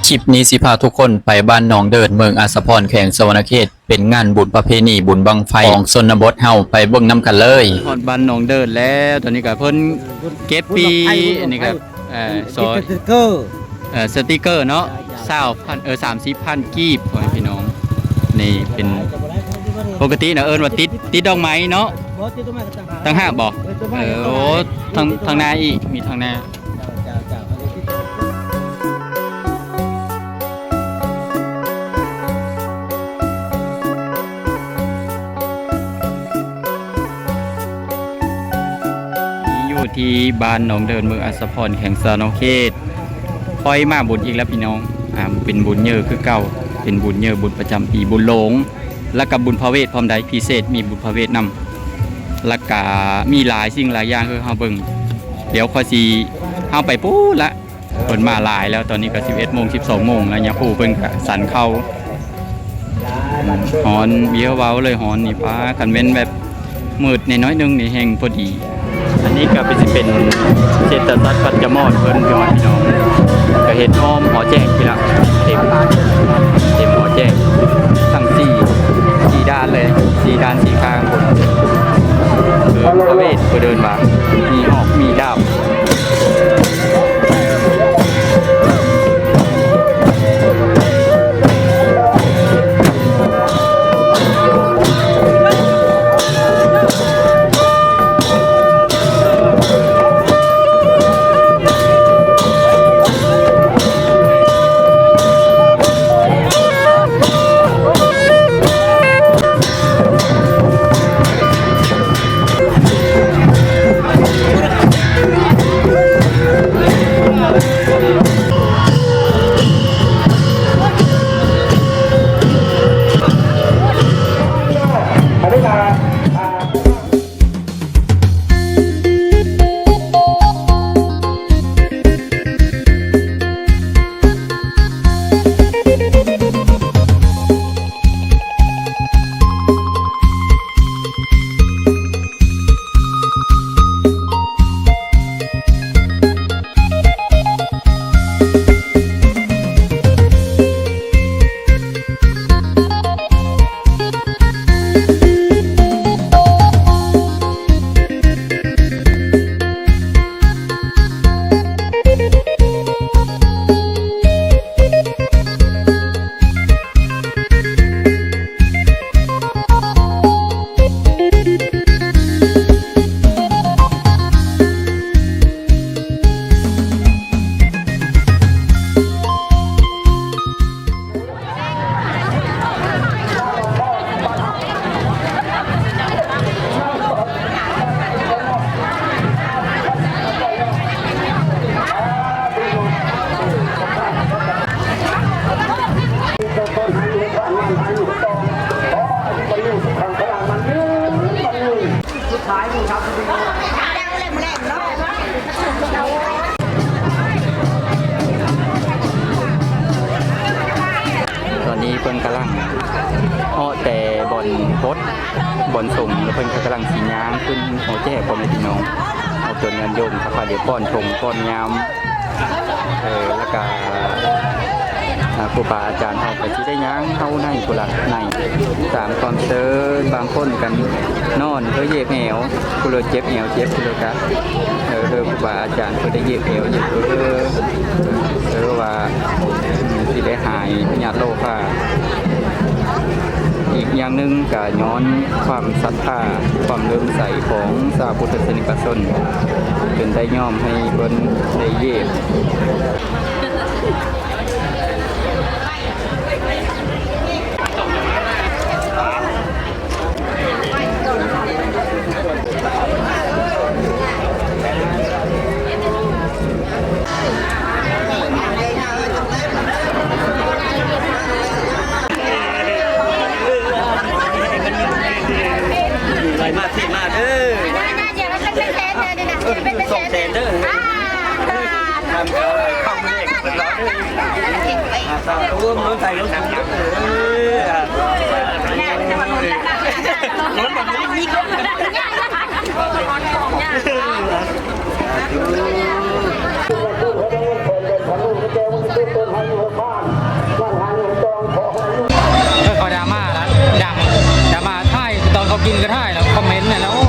ຄລິບນີ້ຊິພາທຸກຄົນໄປບ້ານໜອງເດີນ ເມືອງອາດສະພອນ ແຂວງສະຫວັນນະເຂດ ເປັນງານບຸນປະເພນີບຸນບັ້ງໄຟຂອງຊົນນະບົດເຮົາ ໄປເບິ່ງນຳກັນເລີຍ. ຮອດບ້ານໜອງເດີນແລ້ວ ຕອນນີ້ກະເພິ່ນເກັບປີ້ ອັນນີ້ກະ ເອີ ສອຍ ຕິດສະຕິກເກີ ເອີ ສະຕິກເກີເນາະ ຊາວພັນ ເອີ ສາມສິບພັນກີບ ພໍ່ແມ່ພີ່ນ້ອງ. ນີ້ເປັນ ປົກກະຕິນະເອີ້ນວ່າຕິດ ຕິດດອກໄມ້ເນາະ ບໍ່ ຕິດດອກໄມ້ກໍຕ່າງຫາກ ຕ່າງຫາກບໍ່? ເອີ ໂອ້ ທາງ ທາງໜ້າອີກ ມີທາງໜ້າ. ຢູ່ທີ່ບ້ານໜອງເດີນ ເມືອງອາດສະພອນ ແຂວງສະຫວັນນະເຂດ ຂ້ອຍມາບຸນອີກແລ້ວພີ່ນ້ອງ. ອ່າ ເປັນບຸນເຍີຄືເກົ່າ ເປັນບຸນເຍີ ບຸນປະຈຳປີ ບຸນຫຼວງ ແລ້ວກະບຸນພະເວດພ້ອມໃດ ພິເສດມີບຸນພະເວດນຳ ແລ້ວກະມີຫຼາຍສິ່ງຫຼາຍຢ່າງໃຫ້ເຮົາເບິ່ງ. ດຽວຂ້ອຍຊິ ເຮົາໄປພຸ້ນລະ ເພິ່ນມາຫຼາຍແລ້ວ ຕອນນີ້ກໍສິບເອັດໂມງ ສິບສອງໂມງແລ້ວ ຍາຄູເພິ່ນກໍສັນເຂົ້າ. ຮ້ອນ ເວົ້າເລີຍຮ້ອນນີ້ ປ້າ ຄັນແມ່ນແບບມືດແດ່ໜ້ອຍໜຶ່ງນີ້ແຮ່ງພໍດີ. ອັນນີ້ກໍເປັນ ຊິເປັນເສດຖະສັດປັດຈະມອດເພິ່ນ ພີ່ນ້ອງ ກໍເຮັດອ້ອມຫໍແຈ້ງພີ້ລະ ເຕັມ ເຕັມຫໍແຈ້ງ ທັງສີ່ ສີ່ດ້ານເລີຍ ສີ່ດ້ານສີ່ຂ້າງພຸ້ນ ຄືພະເວດເພິ່ນເອີ້ນວ່າ ມີຫອກມີດາບ. ຕອນນີ້ເພິ່ນກຳລັງເຫາະແຕ່ບ່ອນປົດ ບ່ອນສົ່ງ ແລ້ວເພິ່ນກໍກຳລັງຊິຍ່າງຂຶ້ນຫໍແຈກ ພໍ່ແມ່ພີ່ນ້ອງ ເອົາຕົນຍາດໂຍມເຂົ້າໄປ ດຽວປ້ອນຖົງປ້ອນຍາມ ເອີ ແລ້ວກະ ອ່າ ຄູບາອາຈານເຮົາກໍຊິໄດ້ຍ່າງເຂົ້າໃນພຸ້ນລະ ໃນຕາມຄວາມເຊື່ອ ບາງຄົນກໍນອນ ເອີ ເຢັບແອວ ຜູ້ລະເຈັບແອວເຈັບ ຜູ້ລະກະ ເອີ ເອີ ຄູບາອາຈານເພິ່ນໄດ້ເຢັບແອວເຢັບ ເອີ ເອີ ວ່າ ອືມ ຊິໄດ້ຫາຍພະຍາດໂລຄາ. ອີກຢ່າງໜຶ່ງກະຍ້ອນຄວາມສັດທາ ຄວາມເຫຼື້ອມໃສຂອງຊາວພຸດທະສາສະນິກະຊົນ ຈົນໄດ້ຍອມໃຫ້ເພິ່ນໄດ້ເຢັບ. ໄລ່ມາເທມາເດີ ສອງແສນເດີ ສາທຸ. ເອີ ເຂົາດຣາມາລະ ດຣາມາ ດຣາມາ ຖ່າຍຕອນເຂົາກິນກໍຖ່າຍລະ ຄອມເມັນນັ້ນລະ ໂອ້.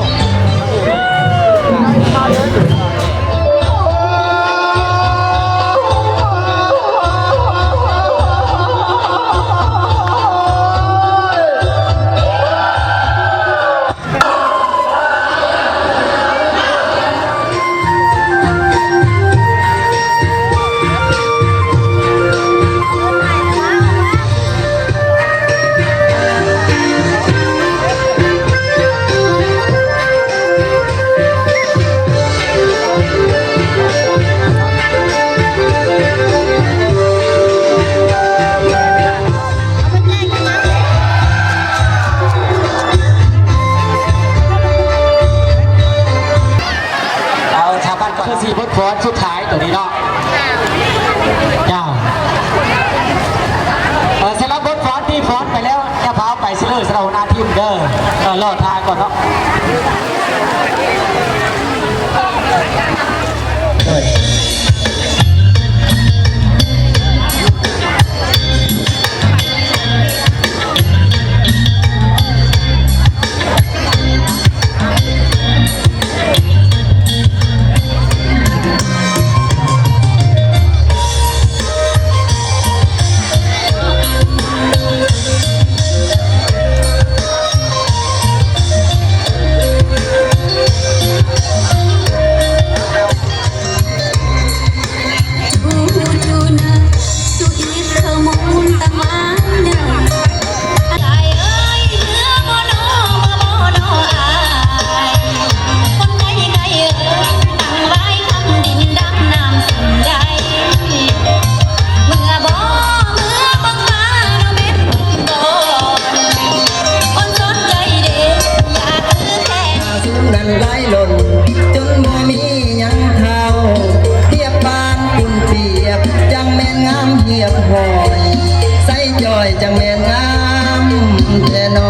ເອົາ ສາມພັນກ່ອນ ຄືຊິບົດຟ້ອນສຸດທ້າຍໂຕນີ້ເນາະ ເຈົ້າ. ເອີ ສຳລັບບົດຟ້ອນທີ່ຟ້ອນໄປແລ້ວ ຢ່າພາເອົາໄປຊິເລີຍ ສຳລັບຫົວໜ້າທີມເດີ ເອີ ລໍຖ້າກ່ອນເນາະ. ສູງນັ້ນຫຼາຍລົ້ນ ຈົນບໍ່ມີຫຍັງເທົ່າ ທຽບປານກຸນທຽບ ຈັ່ງແມ່ນງາມຮຽບຮ້ອຍ ໃສ່ຈ້ອຍຈັ່ງແມ່ນງາມແທ້ໜໍ.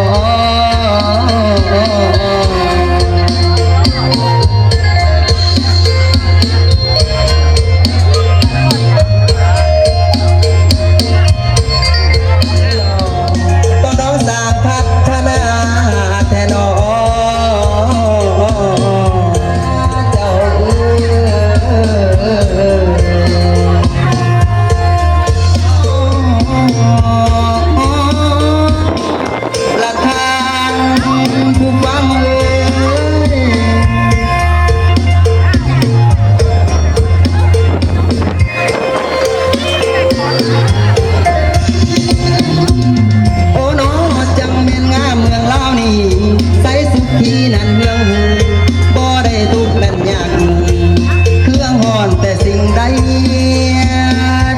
ຕ້ອງຮ້ອງສ້າງພັດທະນາແທ້ໜໍ ເຈົ້າເອີຍ. ລະທ່ານຜູ້ຟັງເອີຍ ໂອ້ໜໍ ຈັ່ງແມ່ນງາມເມືອງລາວນີ້ ໃສສຸຂີນັ້ນເຮືອງຮູ້ ບໍ່ໄດ້ທຸກນັ້ນຍາກ ເຄືອງຮ້ອນແຕ່ສິ່ງໃດ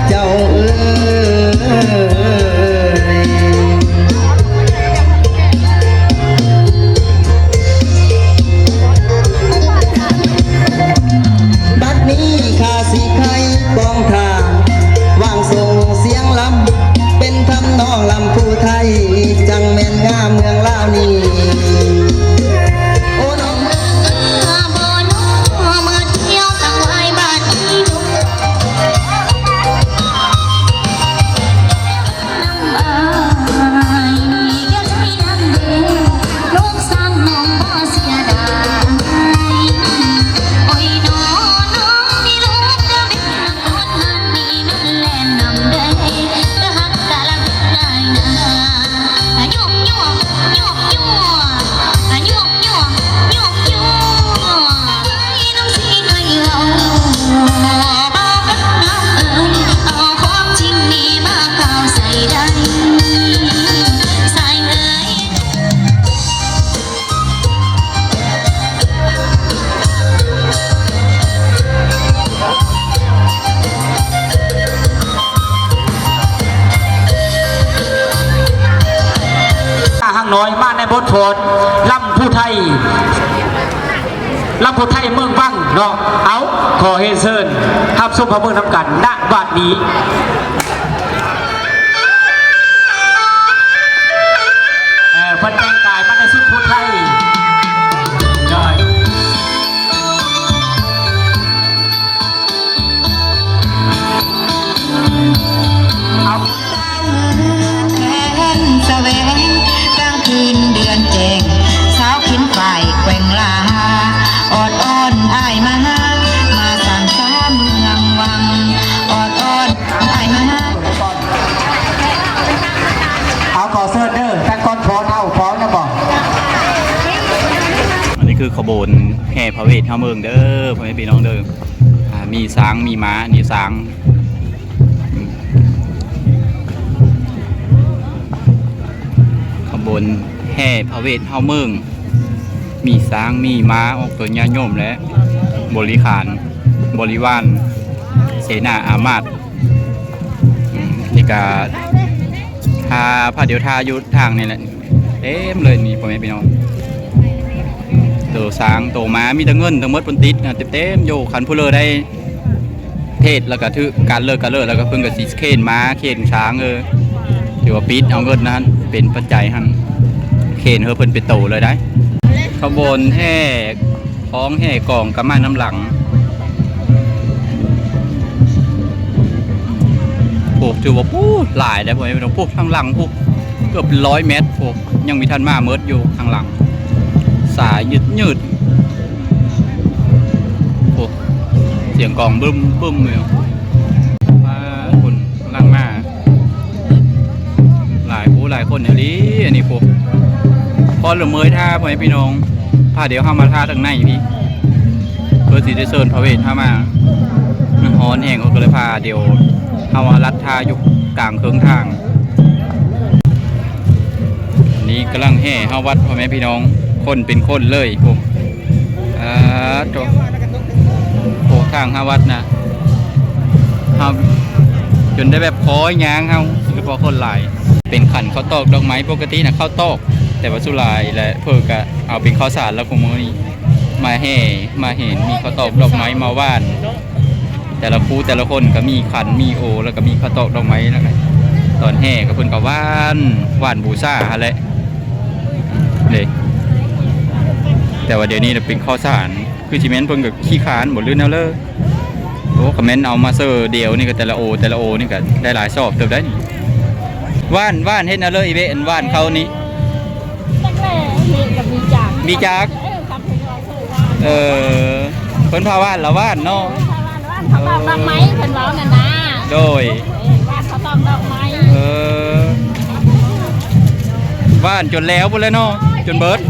ເຈົ້າເອີຍ. ບັດນີ້ຂ້າຊິໄຂປອງທ່າ ວາງສົ່ງສຽງລຳ ເປັນທຳນອງລຳຜູ້ໄທ ຈັ່ງແມ່ນງາມເມືອງລາວນີ້ ໂອ້ນ້ອງ. ຫ້າງນ້ອຍມາໃນບົດຟ້ອນລຳຜູ້ໄທ ລຳຜູ້ໄທເມືອງວັງເນາະ. ເອົາ ຂໍຮຽນເຊີນຮັບຊົມພາເບິ່ງນຳກັນນະບັດນີ້. ເອີ ເພິ່ນແຕ່ງກາຍມາໃນຊຸດຜູ້ໄທ ໂດຍ. ຄືຂະບວນແຫ່ພະເວດເຮົາເມືອງເດີ ພໍ່ແມ່ພີ່ນ້ອງເດີ. ອ່າ ມີຊ້າງມີມ້າ ນີ້ຊ້າງ ຂະບວນແຫ່ພະເວດເຮົາເມືອງ ມີຊ້າງມີມ້າອອກໂຕຍາດໂຍມ ແລະ ບໍລິຂານ ບໍລິວານ ເສນາອາມາດ. ອືມ ນີ້ກະຖ້າ ພາດຽວຖ້າຢູ່ທາງນີ້ແຫຼະ ເຕັມເລີຍນີ້ ພໍ່ແມ່ພີ່ນ້ອງ. ໂຕຊ້າງໂຕມ້າມີແຕ່ເງິນທັງໝົດ ເພິ່ນຕິດນະ ເຕັມໆຢູ່. ຄັນຜູ້ເລີໄດ້ເທດແລ້ວກະຖືກການເລີກາເລີ ແລ້ວກະເພິ່ນກະຊິເຄນມ້າເຄນຊ້າງ ເອີ ຖືວ່າປິດເອົາເງິນນັ້ນເປັນປັດໄຈຫັ້ນ ເຄນເຮີເພິ່ນເປັນໂຕເລີຍໄດ໋. ຂະບວນແຫ່ ຄອງແຫ່ກອງກະມານຳຫຼັງ. ໂອ້ ຖືວ່າ ໂອ້ ຫຼາຍແລ້ວ ພວກນີ້ ໂອ້ ທາງຫຼັງພຸ້ນ ເກືອບເປັນຮ້ອຍແມັດ ໂອ້ ຍັງມີທ່ານມາໝົດຢູ່ທາງຫຼັງ ສາຍຍືດໆ. ໂອ້ ສຽງກອງບຶ້ມໆຢູ່ ປາດ ຄົນກຳລັງມາ. ຫຼາຍຜູ້ຫຼາຍຄົນອີ່ຫຼີ ອັນນີ້ພຸ້ນ ພໍລະເມີຍຖ້າ ພໍ່ແມ່ພີ່ນ້ອງ ພາດຽວເຮົາມາຖ້າທາງໃນພີ້ ເພື່ອຊິໄດ້ເຊີນພະເວດເຮົາມາ. ມັນຮ້ອນແຮງ ເຂົາກໍເລີຍພາດຽວເຮົາມາລັດຖ້າຢູ່ກາງເຄິ່ງທາງ. ອັນນີ້ກຳລັງແຫ່ເຂົ້າວັດ ພໍ່ແມ່ພີ່ນ້ອງ ຄົນເປັນຄົນເລີຍພຸ້ນ. ອາ ໂຕ ໂອ້ ທາງເຂົ້າວັດນະ ເຮົາຈົນໄດ້ແບບຄໍຍ່າງເຮົາ ຄືເພາະຄົນຫຼາຍ. ເປັນຂັນເຂົ້າຕອກດອກໄມ້ ປົກກະຕິນະເຂົ້າຕອກ ແຕ່ວ່າສ່ວນຫຼາຍແຫຼະ ເພິ່ນກະເອົາເປັນເຂົ້າສານແລ້ວ ຄຸມື້ນີ້ມາແຫ່ມາເຫັນມີເຂົ້າຕອກດອກໄມ້ມາຫວ່ານ ແຕ່ລະຄູ່ແຕ່ລະຄົນກະມີຂັນມີໂອ ແລ້ວກະມີເຂົ້າຕອກດອກໄມ້ ແລ້ວກະຕອນແຫ່ກະເພິ່ນກະຫວ່ານ ຫວ່ານບູຊາຫັ້ນແຫຼະ. ເດ້ ແຕ່ວ່າດຽວນີ້ລະເປັນເຂົ້າສານ ຄືຊິແມ່ນເພິ່ນກະຂີ້ຄ້ານບໍ່ ຫຼືແນວເລີ. ໂອ້ ກະແມ່ນເອົາມາເຊີດຽວນີ້ກະແຕ່ລະໂອ ແຕ່ລະໂອນີ້ກະໄດ້ຫຼາຍຊອບເຕີບໄດ໋ນີ້. ຫວ່ານ ຫວ່ານເຮັດແນວເລີອີເວ ອັນຫວ່ານເຂົ້ານີ້ ຈັກແຫຼະ ເຮັດກະມີຈັກ ມີຈັກ ເອີ ຄັນເພິ່ນວ່າເຊີຫວ່ານ ເອີ ເພິ່ນພາຫວ່ານລະຫວ່ານເນາະ ເພິ່ນພາຫວ່ານ ຫວ່ານເຂົ້າຕອກດອກໄມ້ ເພິ່ນເວົ້ານັ້ນນະ ໂດຍ ເອີ ຫວ່ານເຂົ້າຕອກດອກໄມ້ ເອີ ຫວ່ານຈົນແລ້ວພຸ້ນແຫຼະເນາະ ຈົນເບິດ.